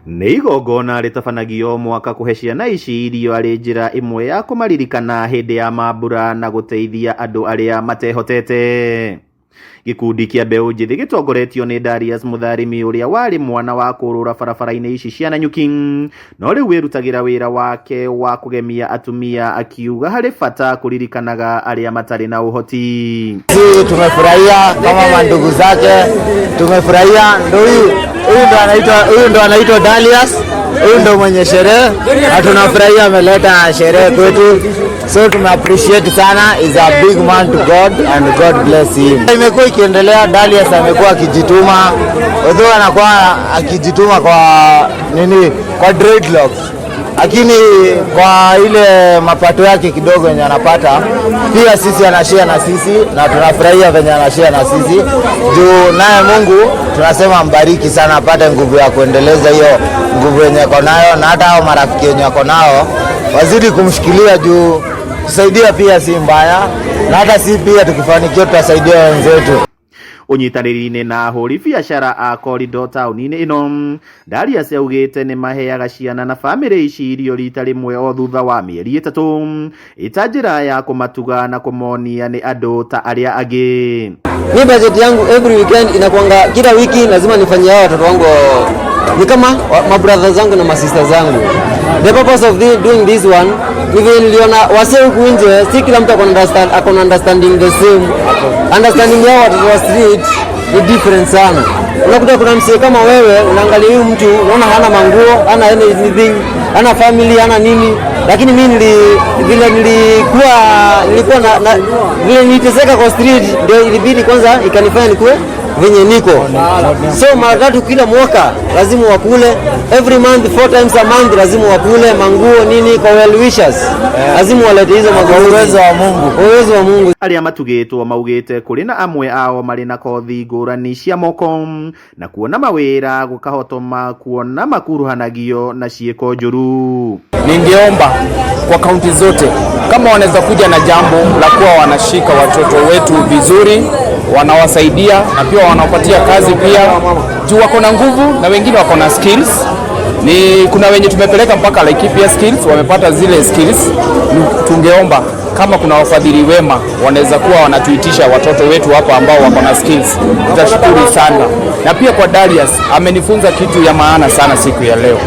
Nĩ igongona rĩtabanagio mwaka kũhe ciana ici irio arĩ njĩra ĩmwe ya kũmaririkana hĩndĩ ya mambura na gũteithia andũ arĩa matehotete. Gĩkundi kĩa mbeũ njĩthĩ gĩtongoretio nĩ Darius Mũtharĩmi ũrĩa warĩ mwana wa kũrũra barabara-inĩ ici cia Nanyuki, no rĩu wĩrutagĩra wĩra wake wa kũgemia atumia, akiuga harĩ bata kũririkanaga arĩa matarĩ na ũhoti. Sisi tumefurahia kama mandugu zake, tumefurahia. Ndo huyu huyu ndo anaitwa, huyu ndo anaitwa Dalius, huyu ndo mwenye sherehe na tunafurahia ameleta sherehe kwetu, so tume appreciate sana. Is a big man to God and God bless him. Imekuwa ikiendelea, Dalius amekuwa akijituma, although anakuwa akijituma kwa nini, kwa dreadlocks, lakini kwa ile mapato yake kidogo yenye anapata, pia sisi anashare na sisi na tunafurahia venye anashare na sisi juu naye Mungu tunasema mbariki sana, apate nguvu ya kuendeleza hiyo nguvu yenye ako nayo, na hata hao marafiki yenye ako nao wazidi kumshikilia juu kusaidia pia si mbaya, na hata si pia tukifanikiwa tutasaidia wenzetu. Ũnyitanĩri-inĩ na ahũri biacara a korido taũni-inĩ ĩno, Darius augĩte nĩ maheaga ciana na bamĩrĩ ici irio rita rĩmwe o thutha wa mĩeri 3, ĩta njĩra ya kũmatuga na kũmonia nĩ andũ ta arĩa angĩ. Mi budget yangu every weekend inakuanga, kila wiki lazima nifanyie hao watoto wangu, ni kama mabrother zangu na masista zangu. The purpose of doing this one ni vile niliona wasee huku nje, si kila mtu akona understanding the same. Understanding yao watoto wa street ni different sana. Unakuta kuna msee kama wewe, unaangalia huyu mtu, unaona hana manguo, hana anything, hana family, hana nini, lakini mimi vile nilikuwa na vile niliteseka kwa street, ndio ilibidi kwanza ikanifanya nikuwe venye niko. So mara tatu kila mwaka lazima wakule, every month, four times a month lazima wakule manguo nini, kwa well wishers lazima walete hizo Kwa magauzi. Uwezo wa Mungu. Kwa uwezo wa Mungu. Arĩa matugĩtwo maugĩte kũrĩ na amwe ao marĩ na kothi ngũrani cia moko na kuona mawĩra gũkahotoma kuona makuruhanagio na ciĩko njũru. Ningeomba kwa kaunti zote kama wanaweza kuja na jambo la kuwa wanashika watoto wetu vizuri, wanawasaidia na pia wanawapatia kazi pia, juu wako na nguvu na wengine wako na skills. Ni kuna wenye tumepeleka mpaka Laikipia skills, wamepata zile skills. Tungeomba kama kuna wafadhili wema wanaweza kuwa wanatuitisha watoto wetu hapa ambao wako na skills, tutashukuru sana. Na pia kwa Darius amenifunza kitu ya maana sana siku ya leo,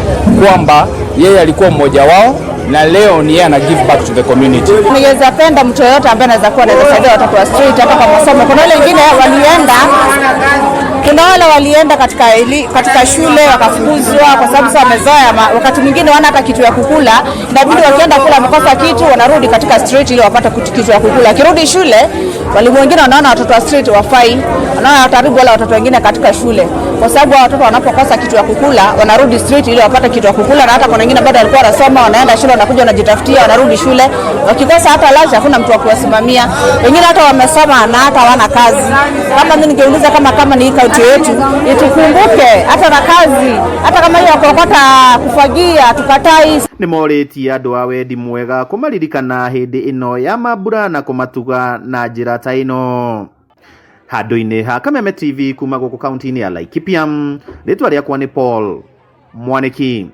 kwamba yeye alikuwa mmoja wao na leo ni yeye ana give back to the community. Ningeweza penda mtu yoyote ambaye anaweza kuwa anaweza saidia watoto wa street hata kwa masomo. Kuna wale wengine walienda kuna wale walienda katika shule wakafukuzwa kwa sababu sasa wamezoea, wakati mwingine wana hata kitu ya kukula, inabidi wakienda kula wamekosa kitu, wanarudi katika street ili wapate kitu ya kukula. Wakirudi shule, walimu wengine wanaona watoto wa street wafai, wanaona wataharibu wale watoto wengine katika shule, kwa sababu hao watoto wanapokosa kitu ya kukula wanarudi street ili wapate kitu ya kukula, na hata kuna wengine bado walikuwa wanasoma, wanaenda shule, wanakuja wanajitafutia, wanarudi shule, wakikosa hata lunch hakuna mtu wa kuwasimamia. Wengine hata wamesoma na hata hawana kazi. Kama mimi ningeuliza kama ni hii kaunti yetu itukumbuke hata na kazi, hata kama hiyo ya kuokota, kufagia, tukatai. Nĩ morĩtie andũ a wendi mwega kũmaririkana hĩndĩ ĩno ya mambura na kũmatuga na njĩra ta ĩno. Handũ-inĩ ha Kameme TV kuma gũkũ kaunti-inĩ ya Laikipia, rĩtwa rĩakwa nĩ Paul Mwanĩki.